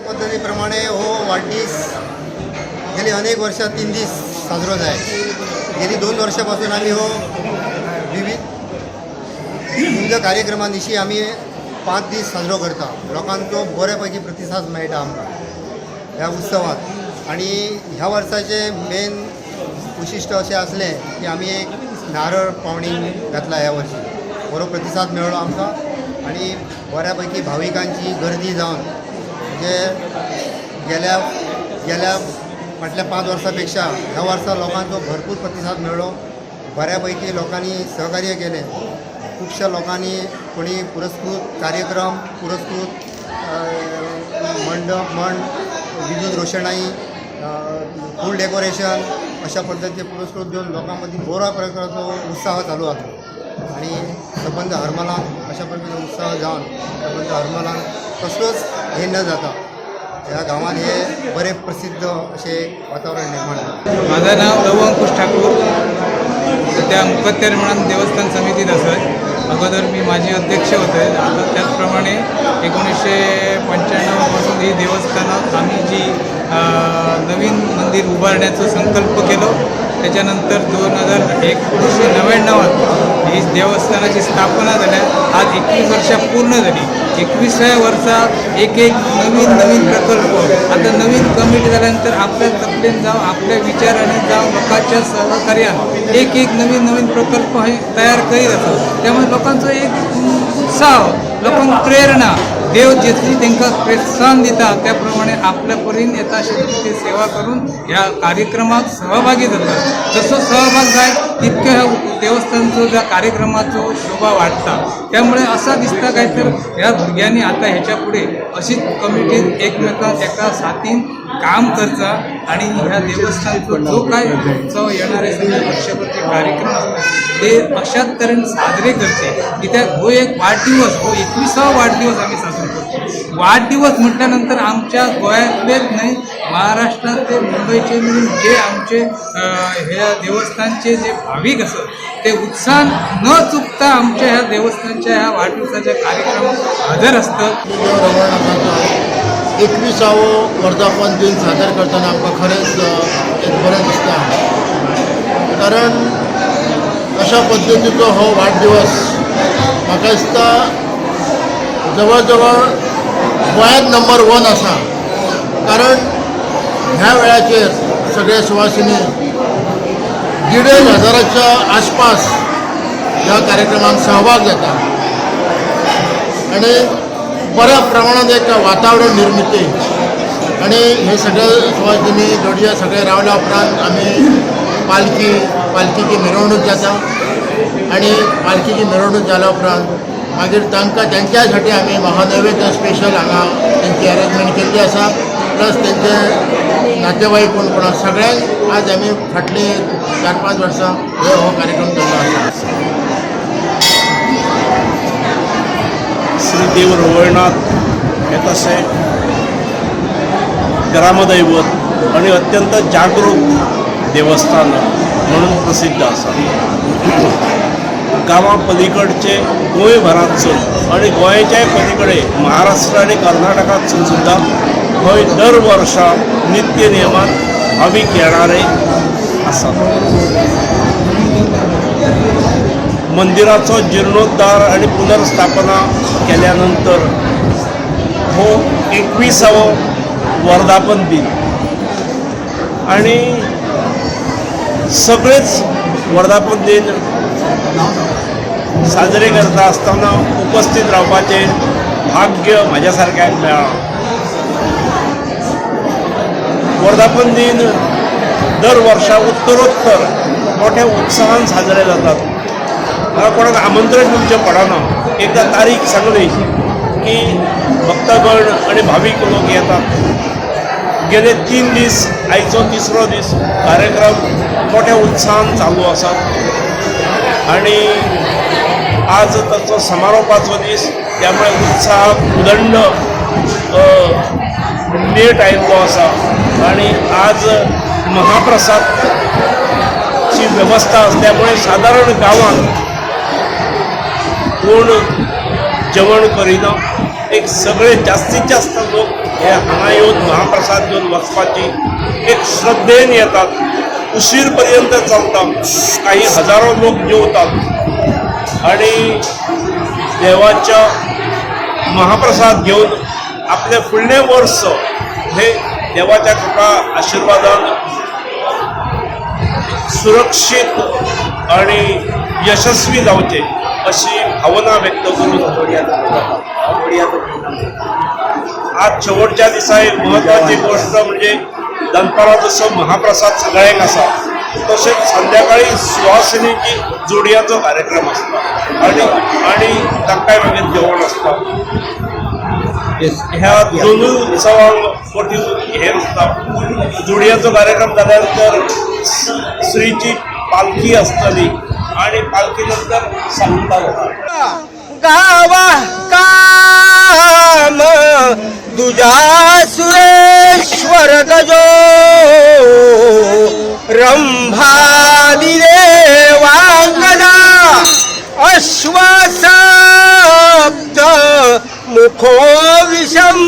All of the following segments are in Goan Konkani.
पद्दती प्रमाणे हो वाडदीस गेली अनेक वर्षां 3 दीस साजरो जाय. गेली 2 वर्षापासून आमी हो विविध विविध कार्यक्रमा दिशी आमी 5 दीस साजरो करता. लोकांचो बरे पैकी प्रतिसाद मेळटा आमकां ह्या उत्सवात. आनी ह्या वर्साचें मेन वैशिश्ट अशें आसलें की आमी एक नारळ पावणी घातला. ह्या वर्सी बरो प्रतिसाद मेळ्ळो आमकां आनी बऱ्या पैकी भाविकांची गर्दी जावन, म्हणजे गेल्या गेल्या फाटल्या 5 वर्सां पेक्षा ह्या वर्सा लोकांचो भरपूर प्रतिसाद मेळ्ळो. बऱ्या पैकी लोकांनी सहकार्य केलें. खुबश्या लोकांनी कोणी पुरस्कृत कार्यक्रम, पुरस्कृत मंडप म्हण, विद्युत रोषणाई, फूल डेकोरेशन अशा पद्दतीचे पुरस्कृत घेवन लोकां मदीं बऱ्या प्रकारचो उत्साह चालू आसा. आनी सबंद हरमलान अशा प्रकारचो उत्साह जावन सबंद हरमलान कसलोच हे न जाता ह्या गांवांत हे बरें प्रसिद्ध अशें वातावरण निर्माण जाता. माझं नाव रघु अंकुश ठाकूर. सध्या मुकत्यार म्हणून देवस्थान समितीत असत. अगोदर मी माजी अध्यक्ष होते. आता त्याचप्रमाणे 1995पासून ही देवस्थानात आम्ही जी नवीन मंदिर उभारण्याचा संकल्प केलो, त्याच्यानंतर 2000 1999त ही देवस्थानाची स्थापना झाल्या. आज 21 वर्षां पूर्ण झाली. 21व्या वर्सा एक एक नवीन नवीन प्रकल्प, आता नवीन कमिटी झाल्यानंतर आपल्या तकलेन जावं, आपल्या विचाराने जावं, लोकांच्या सहकार्यान एक एक नवीन नवीन प्रकल्प हे तयार करीत आसात. त्यामुळे लोकांचो एक उत्साह, लोकांक प्रेरणा, देव जितली तांकां प्रोत्साहन दिता त्या प्रमाणे आपल्या परीन येता ते सेवा करून ह्या कार्यक्रमात सहभागी जातात. जसो सहभाग जाय तितक्यो ह्या देवस्थानचो, त्या कार्यक्रमाचो शोभा वाडटा. त्यामुळे असा दिसता काय तर ह्या भुरग्यांनी आता ह्याच्या पुढे अशीच कमिटीत एकमेकां एका साथीन काम करचा आणि ह्या देवस्थानचो जो काय उत्सव येणारे सगळे वर्षभर जे कार्यक्रम असतात ते अशाच तरेन साजरे करचे. कित्याक हो एक वाढदिवस, हो 21वो वाढदिवस आम्ही साजरो करतो. वाढदिवस म्हटल्यानंतर आमच्या गोंयांतलेच न्हय, महाराष्ट्रातले, मुंबईचे मिळून जे आमचे ह्या देवस्थानचे जे भावीक आसत ते उत्साहान न चुकता आमच्या ह्या देवस्थानच्या ह्या वाढदिवसाच्या कार्यक्रमात हजर असतात. देव रवळनाथाचो 21वो वर्धापन दिन सादर करतना आमकां खरेंच एक बरें दिसता, कारण अशा पद्दतीचो हो वाडदिवस म्हाका दिसता जवळ जवळ गोंयांत नंबर वन आसा. कारण ह्या वेळाचेर सगळ्या सुवासिनी 1,500च्या आसपास ह्या कार्यक्रमात सहभाग जाता आणि बऱ्या प्रमाणात एक वातावरण निर्मिती. आणि हे सगळे सुवासिनी जोडये सगळे रावल्या उपरांत आमी पालखीची मिरवणूक जाता आणि पालखीची मिरवणूक जाल्या उपरांत मागीर तांकां त्यांच्यासाठी आमी महानैवेद्य स्पेशल हांगा तेंची अरेंजमेंट केल्ली आसा. प्लस तेंचे नातेवाईक कोण कोण आसा सगळ्यांक आज आमी फाटली 4-5 वर्सां हे हो कार्यक्रम केल्लो आसा. श्री देव रवळनाथ हे तशें ग्रामदैवत आणि अत्यंत जागृत देवस्थान म्हणून प्रसिद्ध आसा. गांवा पलीकडचे गोंयभरांतसून आणि गोंयच्याय पलीकडे महाराष्ट्र आणि कर्नाटकांतसून सुद्दां थंय दर वर्सा नित्य नियमान भावीक येणारे आसात. मंदिराचो जिर्णोद्धार आणि पुनर्स्थापना केल्या नंतर हो 21वो वर्धापन दिन आणि सगळेच वर्धापन दिन साजरे करता आसतना उपस्थित रावपाचें भाग्य म्हाज्या सारक्याक मेळ्ळां. वर्धापन दिन दर वर्सा उत्तरोत्तर मोठ्या उत्साहान साजरे जातात. म्हाका कोणाक आमंत्रण दिवचें पडना. एकदां तारीख सांगली की भक्तगण आणि भावीक लोक येतात. गेले 3 दीस, आयचो तिसरो दीस, कार्यक्रम मोठ्या उत्साहान चालू आसात आणि आज ताचो समारोपाचो दीस. त्यामुळे उत्साह उदंड नेट आयिल्लो आसा आणि आज महाप्रसादची वेवस्था असल्यामुळे सादारण गांवांत कोण जेवण करिना. एक सगळे जास्तीत जास्त लोक हे हांगा येवन महाप्रसाद घेवन वचपाची एक श्रद्धेन येतात. उशीर पर्यंत चलता, काही हजारो लोक जेवतात आणि देवाच्या महाप्रसाद घेवन आपलें फुडलें वर्स हे देवाच्या कृपा आशिर्वादान सुरक्षीत आणि यशस्वी जावचे अशी भावना व्यक्त करून आज शेवटच्या दिसा एक महत्वाची गोष्ट म्हणजे दनपारां जसो महाप्रसाद सगळ्यांक आसा, तशेंच संध्याकाळी सुवासिनीची जोडयाचो कार्यक्रम आसता आणि आणि तांकांय मागीर जेवण आसता. ह्या दोनूय उत्सवांक मोठी हे आसता. जोडयाचो कार्यक्रम जाल्या नंतर स्त्रीची पालखी आसतली आणि पालखी नंतर सांगता जाता. गावा काम दुजा सुरेश्वर गजो रंभादि देवांगना अश्वसप्त मुखो विषम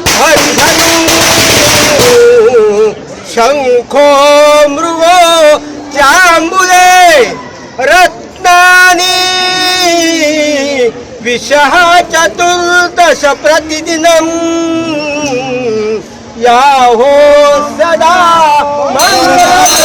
हरिधनु शंखो मृगो चांबुले रत्नानी विषः चतुर्दश प्रतिदिनम याहो सदा मंगल.